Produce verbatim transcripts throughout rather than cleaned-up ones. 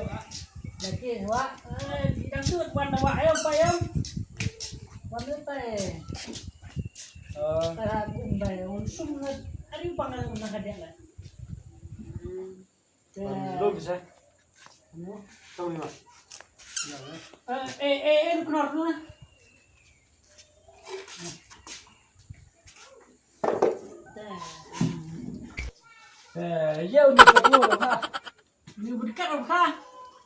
Lagi wa. Eh, di dang tu wan wa ayo pa ayo. Wan tu pa. Eh. Ta kum ba un sum na. Ari pang na ka dia la. Belum bisa. Tahu ni mas. Eh eh eh, eh, keluar dulu lah. Eh, ya udah keluar ha. Ni berdekat apa kah?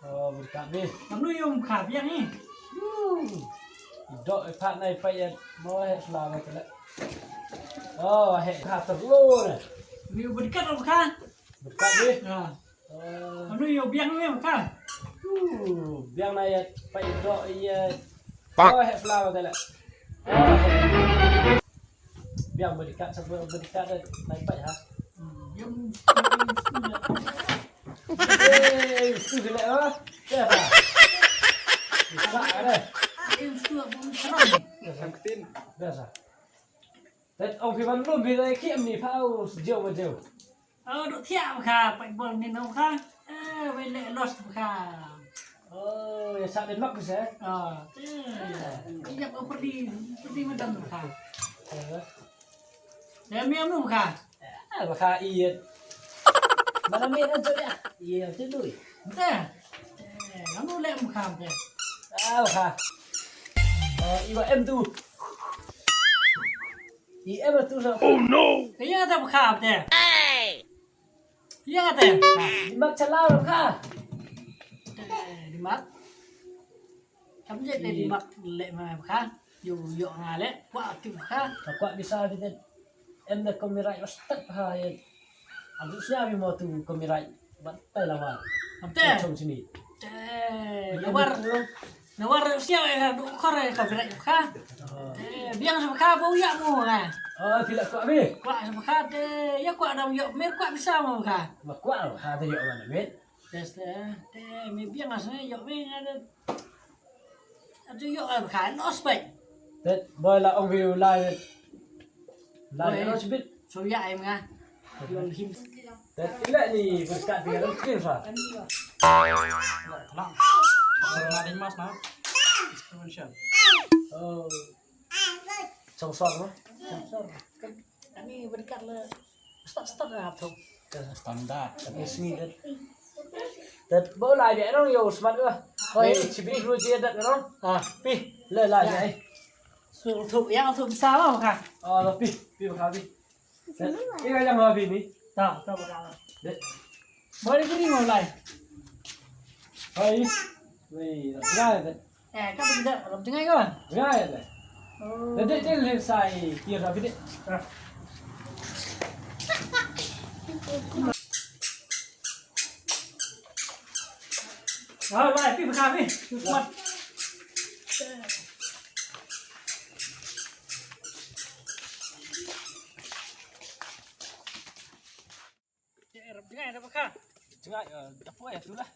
Oh, berdekat ni. Kamu yang buka biang ni. Dok ipat nai payat mau hek selama kena. Oh, hek kah terlalu ni. Ni berdekat apa kah? Berdekat ni. Ha. Oh. Kamu yang biang ni apa kah? Biang nai payat dok iya. Oh, hek selama kena. Oh, hek. Biang berdekat, siapa berdekat dah naik pat ha. Hmm, dia mesti, dia mesti lah. Eh, mesti gelak ah. Biasa. Bisa ada. Dia mesti lah pun seram. Biasa. Biasa. Dan ong phi ban lum phi dai kim ni pau sejauh jauh. Oh, duk thiah baka, pait bol nin baka. Eh, wei leh los baka. Oh, ya sa den mak bisa. Ah, tu. Iya, perdi, perdi madan baka. Ya mi anu baka. Ah, baka iya. Mana mi anu ya? Iya, tu dui. Dah. Eh, anu leh baka. Ah, baka. Oh, iwa em tu. I em tu sa. Oh no. Iya ta baka te. Iya te. Di mak chala baka. Di mak. Kam je te di mak leh ma baka. Yo yo nga leh. Kwah tu baka. Kwah bisa di te. Em da komirai ostak ha ye. Abis ya mi mo tu komirai. Batai lawan. Am te. Chong sini. Te. Nawar. Nawar siaw eh ka duk khor eh ka berak ka. Te biang sa ka bau yak mu ka. Oh, tidak kuat ni. Kuat sa ka te ya kuat dam yok mer kuat bisa mu ka. Ma kuat ha te yok mana mit. Te te me biang sa yok me ada. Atu yok ka nos bai. Te boy la ong view lai. Lai nos bit. So ya em nga. Yong him. Tet ila ni berkat dia lu krim sa. Tenang. Ada mas na. Instrumentation. Oh. Song song no. Song song. Ani berkat le. Start start na tu. Standar. Ini sini tet. Tet bola dia orang yo smart lah. Oi, chibi lu dia tet orang. Ah, pi. Le la ya. Su tu yang tu besar lah kan. Oh, pi, pi berkat pi. Ih, ka jam ha phi ni. Ta, ta ba ka. Dek. Ba dei kri mo lai. Hai. Wei, jngai dek. Eh, ka ba dei, lam jngai ka ba? Jngai dek. Oh. Dek, dek, dek, sai, kir ha phi dek. Ah. Ah, lai, phi ba ka phi. Smart. Jngai, jngai, jngai, jngai, eh, dapur eh, tu lah.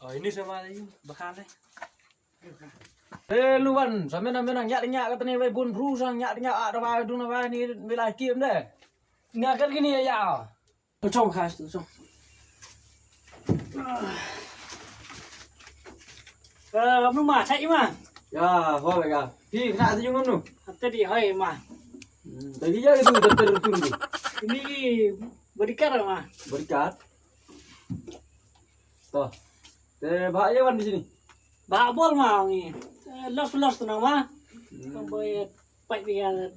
Oh, ini sama lagi, bakal deh. Eh, lu wan, sa mena mena nyak nyak kata ni, wei bun bru sa nyak nyak, ah, da wai, dung da wai ni, wei lai kim deh. Nga kat kini ya, ya. Chong khas tu, chong. Eh, kamu mah, cak ima. Ya, ho, ya. Hi, kena tu jung kamu. Tadi, hoi, mah. Hmm, tadi ya itu, doktor tu. Ini bodyguard, mah. Bodyguard. Toh. Te, bah, ya wan di sini. Bah, bol ma ngi. Eh, los, los tu nama. Hmm. Kau boy, pai biar.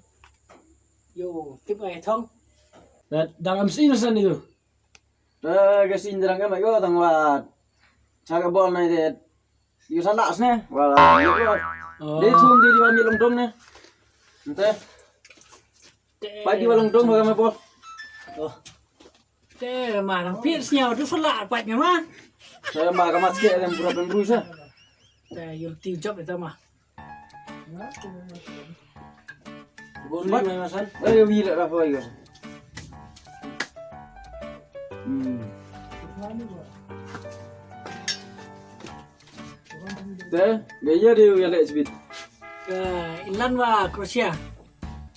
Yo, tip ai thong. Da, da ngam sin san itu. Da, ga sin da ngam yo tang wat. Chaga bol nai de. Yo salah sne. Wala. Oh. De thum de di wa mi long dong ne. Ente. Pai di wa long dong ba ga me bol. Oh. Te ma nang pit sñiaw tu sala pat nga ma. Sa ma ka mat ke lem bura ben bru sa. Te yul ti job ita ma. Bun ma ma san. Eh, wi la ra poi ga. Hmm. Te, ga ïa dei u ïaleh shibit. Ka England wa Croatia.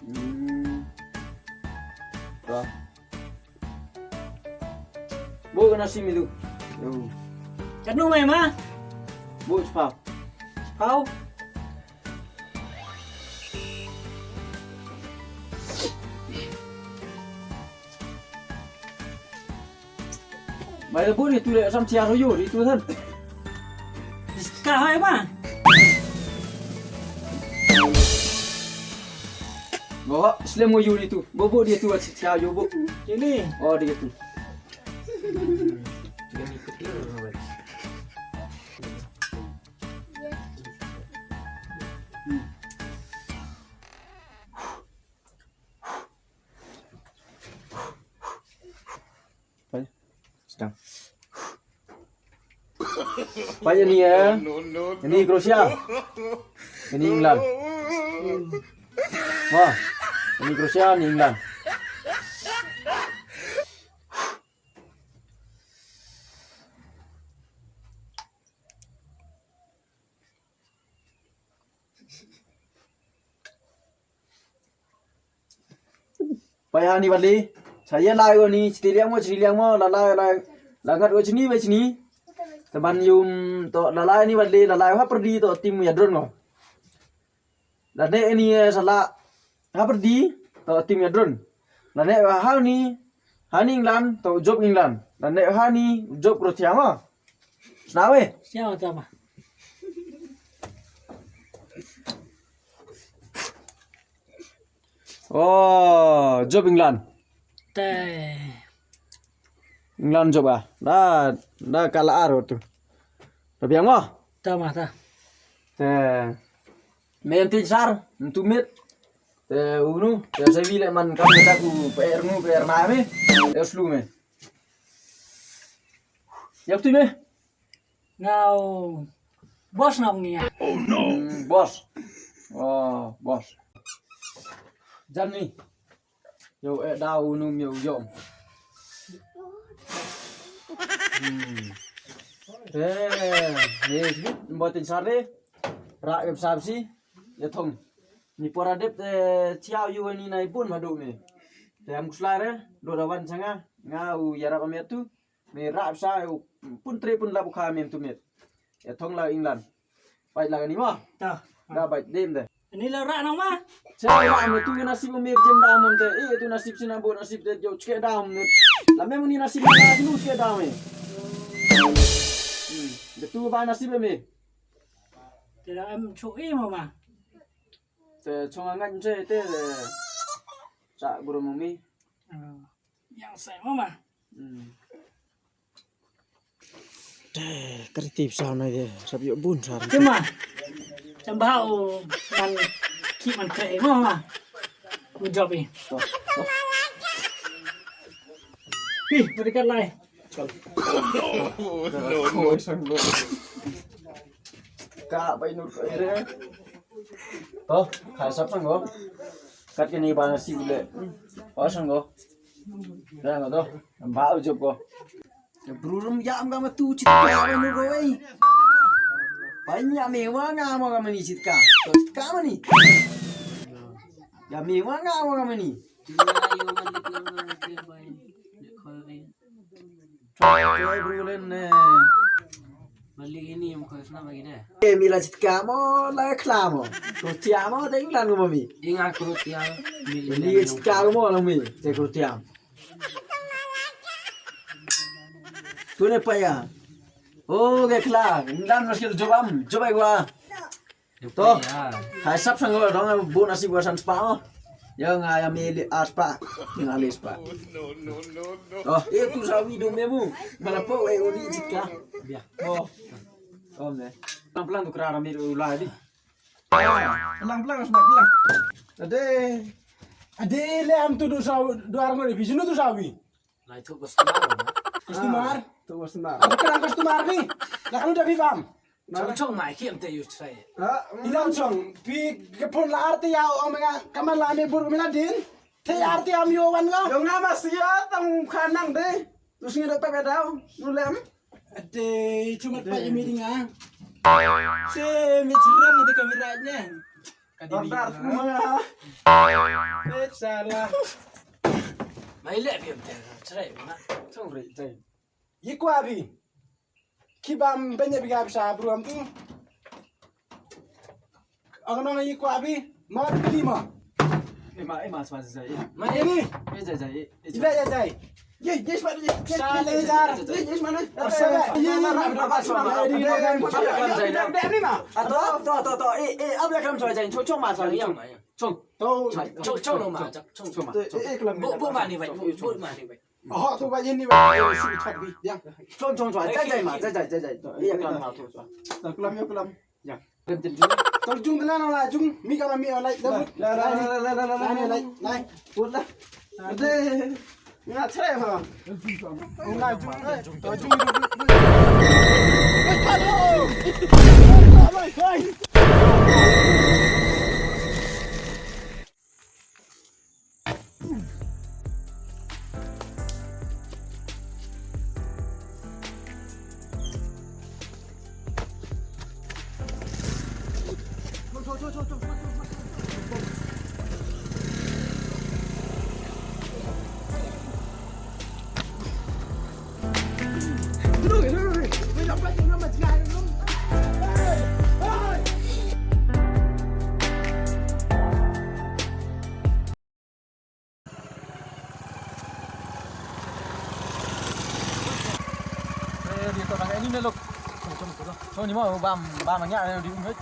Hmm. Ba. Bo kana simi tu. Yo. Katno mai ma? Bo chipau. Chipau. Mai la bun itu le sam sia royo itu san. Ka hai ma. Bo slem ngo yuri tu. Bo bo dia tu sia yo bo. Ini. Oh dia tu. Sedang. Apa ni ya? Ini Croatia. Ini England. Wah. Ini Croatia, ini England. Paya ni bali. Saya lai ni, citi liang mo, citi liang mo, lalai, lai. Langat ko sini, bai sini. Teman yum to lalai ni bali, lalai ha perdi to tim ya drone ko. Lane ni, eh, sala ha perdi to tim ya drone. Lane ha ni, ha ni England to job England. Lane ha ni job Croatia mo. Snawe. Siapa sama? Oh, job England. Te. England job ah. Da, da kala ar tu. Tapi yang mo? Ta ma ta. Te. Mem tin sar, tu mit. Te unu, te sevi le man kam ta ku per nu per na me. Te slu me. Yak tu me. Now, boss na ngi ya. Hmm, boss. Oh, boss. Jan ni. Yo, eh, daw num yo yom. Hmm. Eh, ni sbit mbotin sare. Ra em sabsi. Ya thong. Ni pora dep, eh, chiao yu ni nai bun madu me. Te am kuslare, do rawan sanga. Nga u yarap amet tu. Me rap sa, pun tre pun lap u kha mem tu met. Ya thong la England. Bai la ni ma. Ta. Da bai dem de. Ni la ra nang ma. Cha ra me tu nasib me jem da mon de. Eh tu nasib sina bo nasib de jo chke da mon. La mem ni nasib da ni chke da me. Hmm. De tu ba nasib me. Te la em chu i ma ma. Te chong ngan che te. Cha guru mami. Ah. Yang sai ma ma. Hmm. Te, kar tip sa na de, sap yo bun sa. Cuma, cuma bau man ki man kre ma ma. Good job eh. Pi, berikan lai. Ka bai nur ko ere. To, khai sap sang go. Kat kini bana si bule. Oh sang go. Dah nggak to. Ba u job go. Bru rum ya am ga ma tu chit ka ma nu go wei. Pai nya me wa nga ma ga ma ni chit ka. To chit ka ma ni. Ya me wa nga ma ga ma ni. Choi bru len ne. Mali ini yang kau sana bagi deh. Eh, mi la chit ka mo la khla mo. Ko tia mo te England ko mi. Inga ko tia. Mi ini chit ka mo la mi. Te ko tia. Tune paya. Oh, ke khla. England mas ke jobam. Jobai gua. To. Khai sap sang lo dong bu nasib gua san spa. Ya nga ya mili aspa. Nga li spa. Oh, eh tu sawi do memu. Mana po eh uni chit ka. Oh. Oh ne. Pelan-pelan tu kerara mi ulai di. Pelan-pelan, pelan-pelan. Ade. Ade le am tu do sawi, do arang di biju tu sawi. Lai tu customer. Customer. Tu customer. Apa kerang customer ni? Lah kamu dah bibam. Chong chong mai ki am te yu chrai. Ila chong pi ke phone la arti ya ong menga kamar la me bur mina din. Te arti am yo wan ga. Yo nga ma sia tang khanang de. Tu sngi da pep daw. Nu lem. Ade, cuma pa imi dinga. Se mi chram de kamera nya. Kadang dar semua. Eh, salah. Mai le bi am te, chrai na. Sorry, jai. Yi kwa bi. Ki bam benya bi ga bi sa bru am tu. Ang nong yi kwa bi. Ma bi ma. Eh, ma, eh, ma, sma, jai. Ma ini. Eh, jai, jai. Ila ya jai. Ye, yes, ma, yes, yes, yes, yes, yes, ma, yes, ma, yes, ma. Ato, ato, ato, ato. Eh, eh, ab le kam chwa jai. Chong, chong ma sa. Chong. Chong, chong, chong ma. Chong, chong ma. Eh, eh, kelam. Bo, bo ma ni bai. Bo, bo ma ni bai. Oh, tu bai ni bai. Eh, si chat bi. Ya. Chong, chong chwa. Jai, jai ma. Jai, jai, jai, jai. Eh, kelam ma tu chwa. Kelam ya kelam. Ya. Terjun dulu lah, jung. Mi kalau mi, like, dah, la, la, la, la, la, la, la, la, la, la, la, la, la. Put lah. Ada. Nga chre ha. Nga jung, eh, jung, jung, jung. Eh, hello. Hello, guys. Eh, dia tu dah ni, ni, look. Cong, cong, cong. Cong ni mau bam, bam banyak ni di umur.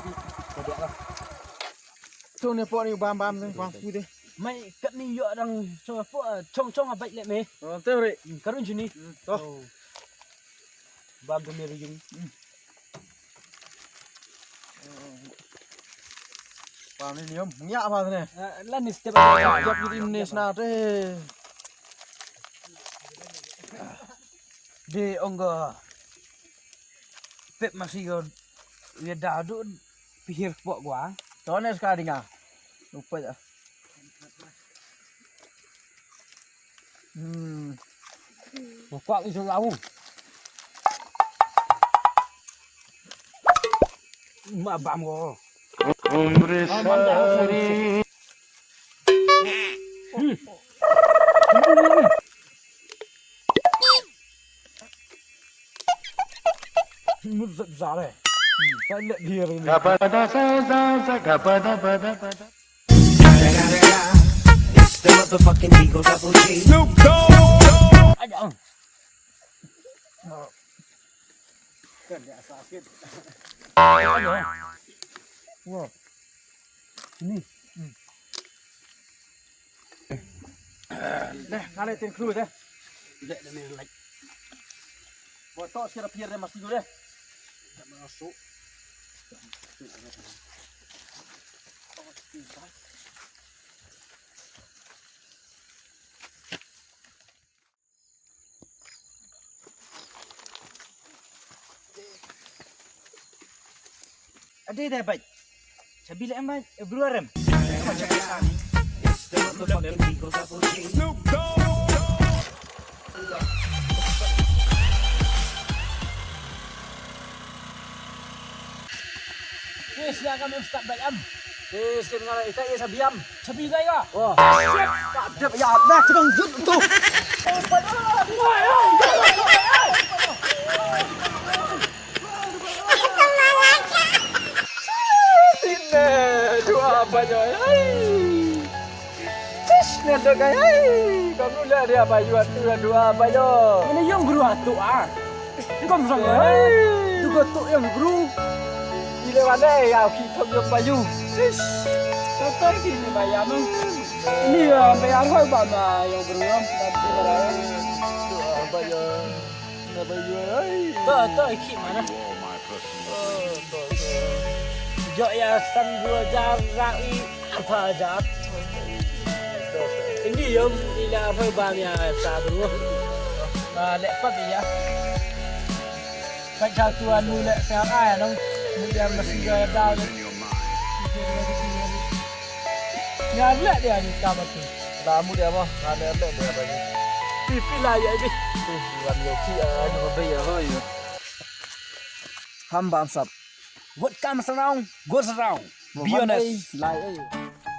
Cong ni pok ni bam, bam ni, bam putih. Mai kat ni yo dang cong pok, cong, cong abai le me. Oh, tu re. Karun juni. Tu. Bam tu me riung. Bam ni niam, ngiak apa tu ni? Lan ni step. Jap ni sna te. Di ong ko pep masi ko ya dadu pihir pok gua. Tone sekali nga. Lupa ya. Hmm. Buka itu lau. Ma bam ko. Umre sari. Hmm. Mut zat zare. Ka let here. Gapada sa sa sa gapada pada pada. It's the motherfucking Eagle Double G. Snoop Dogg. Kan dia sakit. Wah. Ni. Hmm. Deh, kali tin kru deh. Deh, deh, ni, like. Buat tok sikit, Pier, deh, masih dulu deh. Tak masuk. Ade dai bai. Chabi le em bai, e bru arem. Yes, ya kami start bai am. Yes, kin ngara ita yes abiam. Chabi dai ga. Oh. Siap. Tak ada ya, dah terus jut tu. Ine, dua apa jo? Ai. Tis, ne do kai. Ai, kamu lihat dia apa jo? Dua, dua apa jo? Mana yang bru atu ah? Kom sang ai. Tu ko tu yang bru. Ile wale ya ki kom yang bayu. Tis. Kata kini bayam. Ni ya bayar hoi ba ma yang bru. Nanti bayar. Dua apa jo? To, to, i khih mana? Jok ïa san dua hajar, rah i arphew hajar. Ini ïa, ila arphew bam ïa sa bru. Ba leh pat ïa. Pat sa tuan mu leh sa ai nong. Mu ïa masi ga da. Ïa leh dia ni ka ba tu. Ba mu dia mo, ka leh leh dia ba ni. Pi pi lai ai bi. Wan yo ki a no be ya hoi. Ham bam sap. Wat kam sanang, go sanang. Be honest. Lai ai.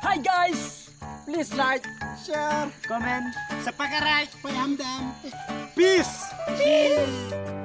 Hi guys, please like, share, comment, subscribe, poi ham dam. Peace. Peace.